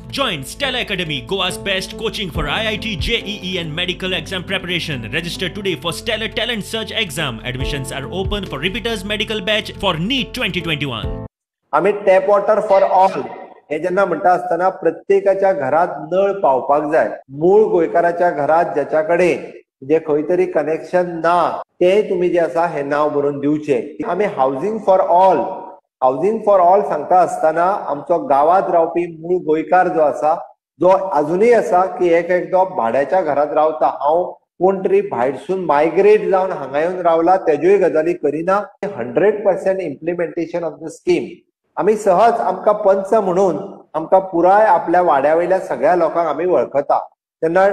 Join Stellar Academy, Goa's best coaching for IIT, JEE and medical exam preparation. Register today for Stellar Talent Search exam. Admissions are open for repeaters medical batch for NEET 2021. आमी tap water for all हे जेन्ना म्हणटा आसतना प्रत्येकाच्या घरात नळ पावपाक जाय. मूळ गोंयकाराच्या घरात ज्याच्या कडेन जे खंय तरी कनेक्शन ना ते तुमी जे आसा हे नाव बरोवन दिवचे. आमी housing for all, housing for all सांगता आसतना आमचो गांवांत रावपी मूळ गोंयकार जो आसा, जो अजुनूय आसा की एक एकदो भाड्याच्या घरात रावता, हांव कोण तरी भायरसून मायग्रेट जावन हांगा येवन रावला तेज्योय गजाली करिना. 100% इम्प्लिमेंटेशन ऑफ the scheme. आमी सहज आमकां पंच म्हणून आमकां पुराय आपल्या वाड्या वयल्या सगळ्या लोकांक आमी वळखता. तेन्ना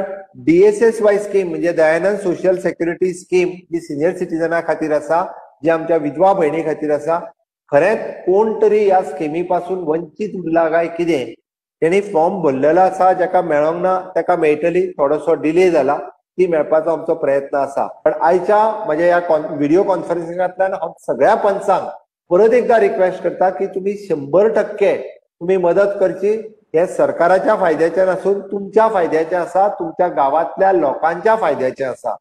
DSSY scheme म्हणजे दयानंद सोशल सेक्युरिटी स्कीम जी सिनियर सिटीजना खातीर आसा, जी आमच्या विधवा भयणी खातीर आसा, खरेंच कोण तरी ह्या स्किमी पासून वंचीत उरला काय कितें, तेणी फॉर्म भरलेलो आसा, जाका मेळोंक ना ताका मेळटली, थोडोसो डिले जाला, ती मेळपाचो आमचो प्रयत्न आसा. पण आयच्या म्हज्या ह्या व्हिडिओ कॉन्फरन्सिंगांतल्यान हांव सगळ्या पंचांक परत एकदा रिक्वेस्ट करता की तुमी 100% तुमी मदत करची. हे सरकाराच्या फायद्याचें नासून तुमच्या फायद्याचें आसा, तुमच्या गांवांतल्या लोकांच्या फायद्याचें आसा.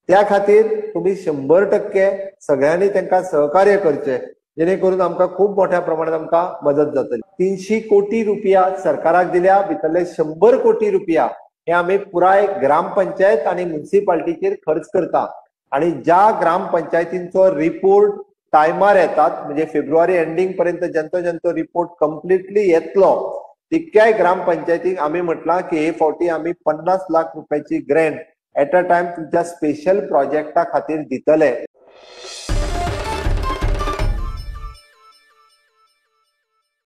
त्या खातीर तुमी 100% सगळ्यांनी तांकां सहकार्य करचें, जेणे करून आमकां खूब मोठ्या प्रमाणात आमकां मदत जातली. 300 कोटी रुपया सरकाराक दिल्या, भितरले 100 कोटी रुपया हे आमी पुराय ग्रामपंचायत आनी म्युनिसिपालिटीचेर खर्च करता. आनी ज्या ग्रामपंचायतींचो रिपोर्ट टायमार येतात, म्हणजे फेब्रुवारी एंडींग पर्यंत ज्यांचो ज्यांचो रिपोर्ट कंप्लिटली येतलो तितक्याय ग्रामपंचायतीक आमी म्हटलां की हे फावटी आमी 50 लाख रुपयाची ग्रँट एट अ टायम तुमच्या स्पेशल प्रोजेक्टा खातीर दितले.